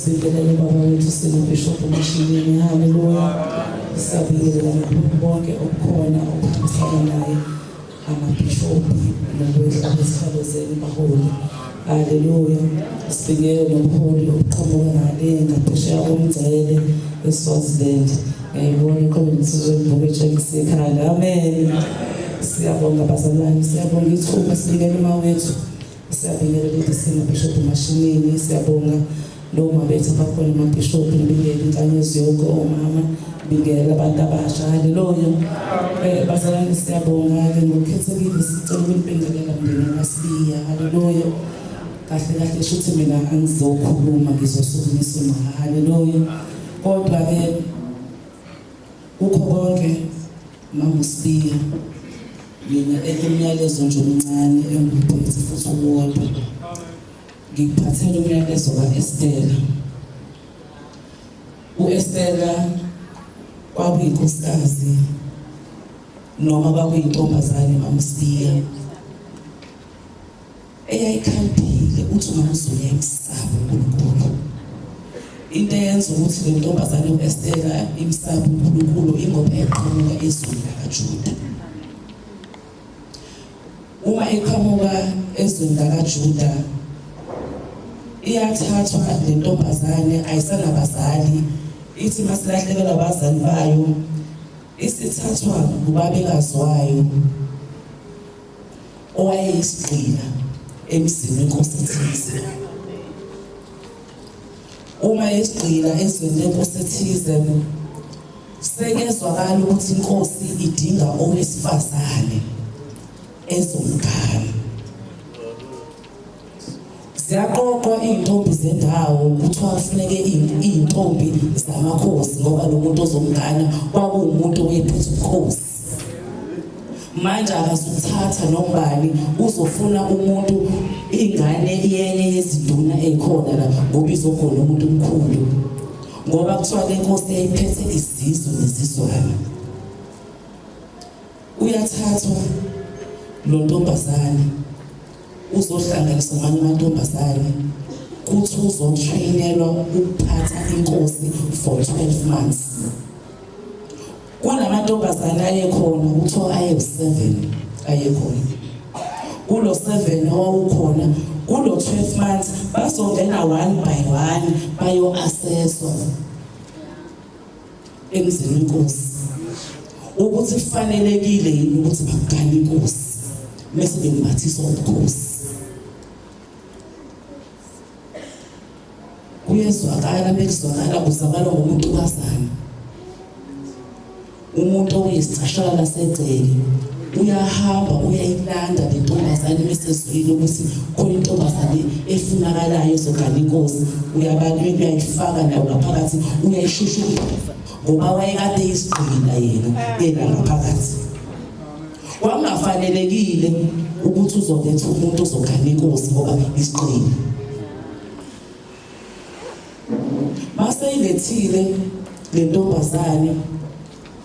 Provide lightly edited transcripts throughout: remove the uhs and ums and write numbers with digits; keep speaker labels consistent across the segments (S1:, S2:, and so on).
S1: Sibingelele baba wethu sinobishop Mashinini. Haleluya. Siyabingelela nabo bonke okukhona okuhambisana naye amabhishobhi nokwehla kwezihlalo zenu baholi. Haleluya. Sibingelele nobuholi obuqhamuka ngale ngaphesheya komngcele eSwaziland. Ngiyayibona ikhona insizwa evuka etshengisa ikhanda. Amen. Siyabonga bazalwane, siyabonga ithuba sibingelela uma wethu. Siyabingelela idisina Bishop Mashinini, siyabonga noma bethu abakhona amabhishobhi, ngibingelela inkanyezi yonke omama, ngibingelela abantu abasha. Haleluya. Eh bazalwane siyabonga ke ngokukhethekile sicela ukunibingelela mndeni kaSibiya. Haleluya. Kahle kahle shuthi mina angizokhuluma ngizosukumisa uma. Haleluya. Kodwa ke Kukho konke mama uSibiya mina elimyalezo nje omncane engiwuphethe futhi uwodwa ngikuphathela umyalezo ka-Estela. U-Estela kwakuyinkosikazi noma kwakuyintombazane mama uSibiya eyayikhaliphile uthi umama uZulu yayimsaba uNkulunkulu. Into eyenza ukuthi le ntombazane u-Estera imsaba uNkulunkulu ingoba yayiqhamuka ezweni lakaJuda. Uma iqhamuka ezweni lakaJuda iyathathwa le ntombazane ayisanabazali ithi masilahlekelwa abazali bayo isithathwa ngubabekazi wayo owayeyisigqila emzini wenkosi ethize. Uma esigqila ezweni lenkosi ethize sekezwakala ukuthi inkosi idinga owesifazane ezomgana. Ziyaqoqwa iy'ntombi zendawo kuthiwa kufuneke iy'ntombi zamakhosi ngoba lo muntu ozomgana kwakuwumuntu oyephethe ubukhosi. Manje akazuthatha nombani uzofuna umuntu ingane yenye yezinduna ekhona la ngoba izogona umuntu omkhulu ngoba kuthiwa le nkosi yayiphethe izizwe nezizwana. Uyathathwa lo ntombazane uzohlanganiswa namanye amantombazane kuthi uzotrainelwa ukuphatha inkosi for 12 months. Kunamantombazane ayekhona kuthiwa ayewu-7 ayekhona kulo 7 owawukhona kulo 12 months bazongena one by one bayo-assesswa emzini wenkosi ukuthi kufanelekile yini ukuthi bakugane inkosi bese bembathiswa ubukhosi. Kuyezwakala bekuzwakala kuzwakala ngomuntukazana. Umuntu oyisicashala segceke uyahamba uyayilanda le ntombazane mesezwile ukuthi khona intombazane efunakalayo ezogana inkosi, uyabaleka uyayifaka nayo ngaphakathi uyayishushukisa ngoba wayekade isigqila yena ela ngaphakathi. Kwakungafanelekile ukuthi uzoletha umuntu ozogana inkosi ngoba isigqila. Maseyilethile le ntombazane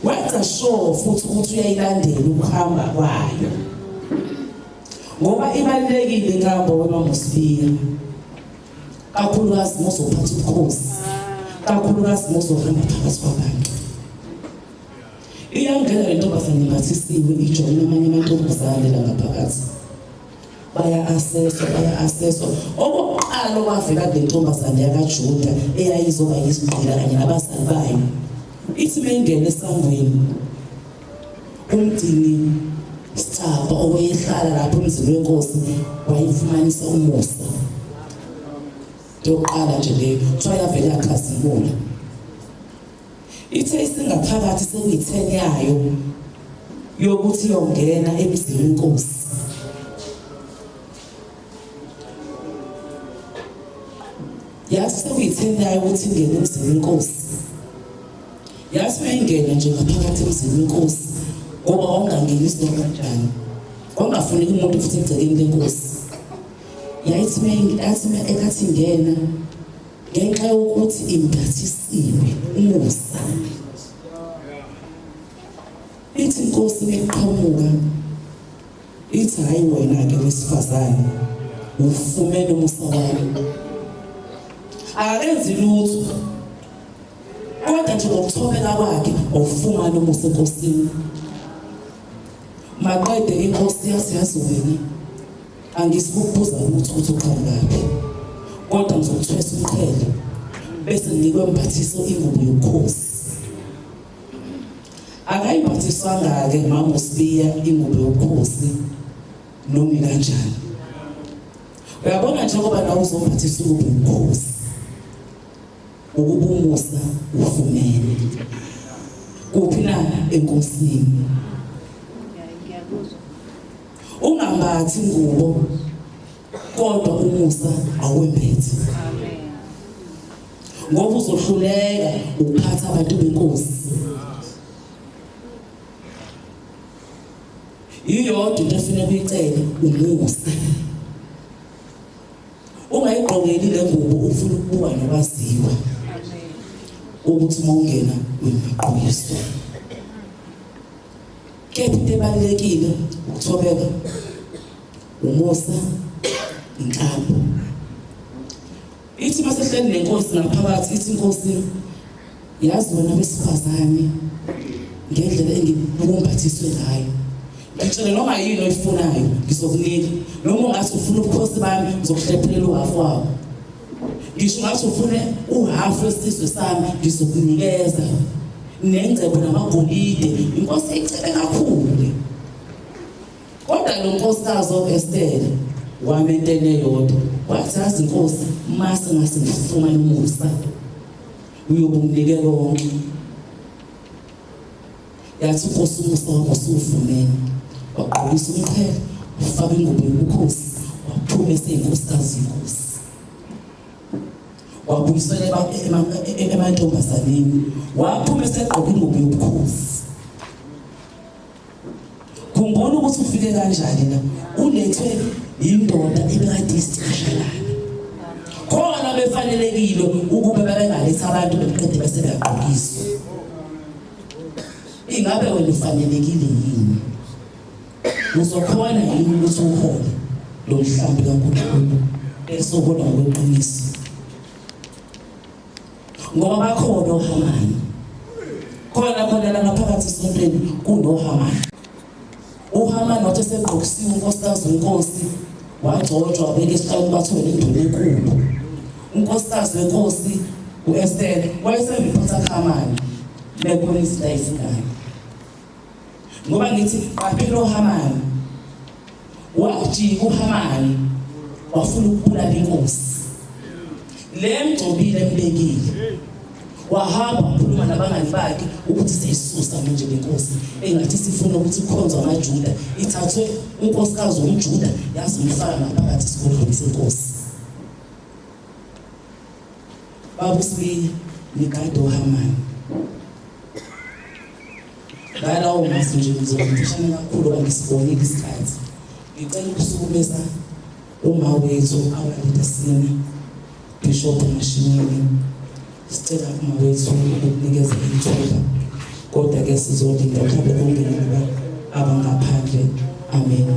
S1: wenza sure futhi ukuthi uyayilandela ukuhamba kwayo ngoba ibalulekile inkambo wemamosibiya kakhulukazi mozophatha ubukhosi kakhulukazi mozohamba phakathi kwabantu. Iyangena le ntombazane imbathisiwe ijoyina amanye amantombazane la ngaphakathi baya-aseswa baya-aseswa okokuqala okwavela kule ntombazane yakaJuda eyayizoba yisigqila kanye nabazali bayo ithi meyingena esangweni umgcini sicabha owayehlala lapho emzini wenkosi wayifumanisa umusa yokuqala nje leyo kuthiwa yavele yakhazimula. Ithe isingaphakathi sekuyi-10 yayo yokuthi iyongena emzini wenkosi. Yathi sekuyi-10 yayo ukuthi ingene emzini wenkosi. Yathi uyingena nje ngaphakathi emzini wenkosi ngoba wawungangenisi noma kanjani. Kwakungafuneki umuntu futhi egcekeni lenkosi. Yayithi ekathi ingena ngenxa yokuthi imbathisiwe umusa. Ithi inkosi meqhamuka ithi hayi wena-ke wesifazane ufumene umusa wami. Akakenzi lutho kodwa nje ngokuthobeka kwakhe wawufumana umusa enkosini. Maqede inkosi yathi yazi wena Angisikubuza lutho ukuthi uqhamukaphi, kodwa ngizokuthwesa umqhele bese ngikwembathisa ingubo yobukhosi. Akayimbathiswanga-ke mama uSibiya ingubo yobukhosi noma kanjani. Uyabona njengoba nawe uzombathisa ingubo yobukhosi ukuba umusa ufumene kuphi na enkosini. Ungambathi ngubo kodwa umusa awembethe. Ngoba uzohluleka ukuphatha abantu benkosi. Iyodwa into efuneka uyicele umusa. Ungayigqokeli le ngubo ufuna ukubuka nokwaziwa ukuthi uma ungena uyingaqokiswa. Kepha into ebalulekile ukuthobeka, umusa, inkambo. Ithi masehleli nenkosi ngaphakathi ithi inkosi yazi wena wesifazane ngendlela engibumbathiswe ngayo ngitshele noma yini oyifunayo ngizokunika noma ungathi ufuna ubukhosi bami ngizokuhlephulela uhafu wawo ngisho ungathi ufune uhafu wesizwe sami ngizokunikeza nengcebo namagolide inkosi icebe kakhulu kodwa lo nkosikazi o-Esther wamentene yodwa wathi azi inkosi mase ngase ngifumane umusa uyobe unginike konke yathi inkosi umusa wami usuwufumene wagqokisa umqhele wafaka ingubo yobukhosi waphuma eseyinkosikazi yenkosi wabuyisela emantombazaneni waphuma esegqoka ingubo yobukhosi khumbula ukuthi ufike kanjani la ulethwe indoda ebekade isicashelana khona befanelekile ukube babengaletha abantu beqede bese beyagqokiswa ingabe wena ufanelekile yini Uzokhona yini ukuthi uhole lo mhlambi kaNkulunkulu esohola ngokweqiniso? Ngoba bakhona oHamani. Khona khona la ngaphakathi esontweni kunoHamani. UHamani wathi esegqokisiwe unkosikazi wenkosi wagcotshwa wabeka esihlalweni bathole induna enkulu. Unkosikazi wenkosi u-Esther wayesemiphatha kuHamani bekhona izinto ayifunayo. Ngoba ngithi qaphela uHamani. Wajika uHamani wafuna ukubulala inkosi. Le mgcobile embekile. Wahamba wakhuluma nabangani bakhe ukuthi siyisusa manje le nkosi engathi sifuna ukuthi kukhonzwe amaJuda ithathwe unkosikazi womJuda yazomfaka ngaphakathi esigodlweni senkosi. Baba uSibiya nigade uHamani. Ngalawo mazwi nje ngizoba mfishane kakhulu ngoba ngisibonile isikhathi. Ngicela ukusukumisa uma wethu our leader senior Bishop Mashinini. Sicela uma wethu ukukunikeza ithuba kodwa ke sizolinda mhlawumbe kungene laba abangaphandle. Amen.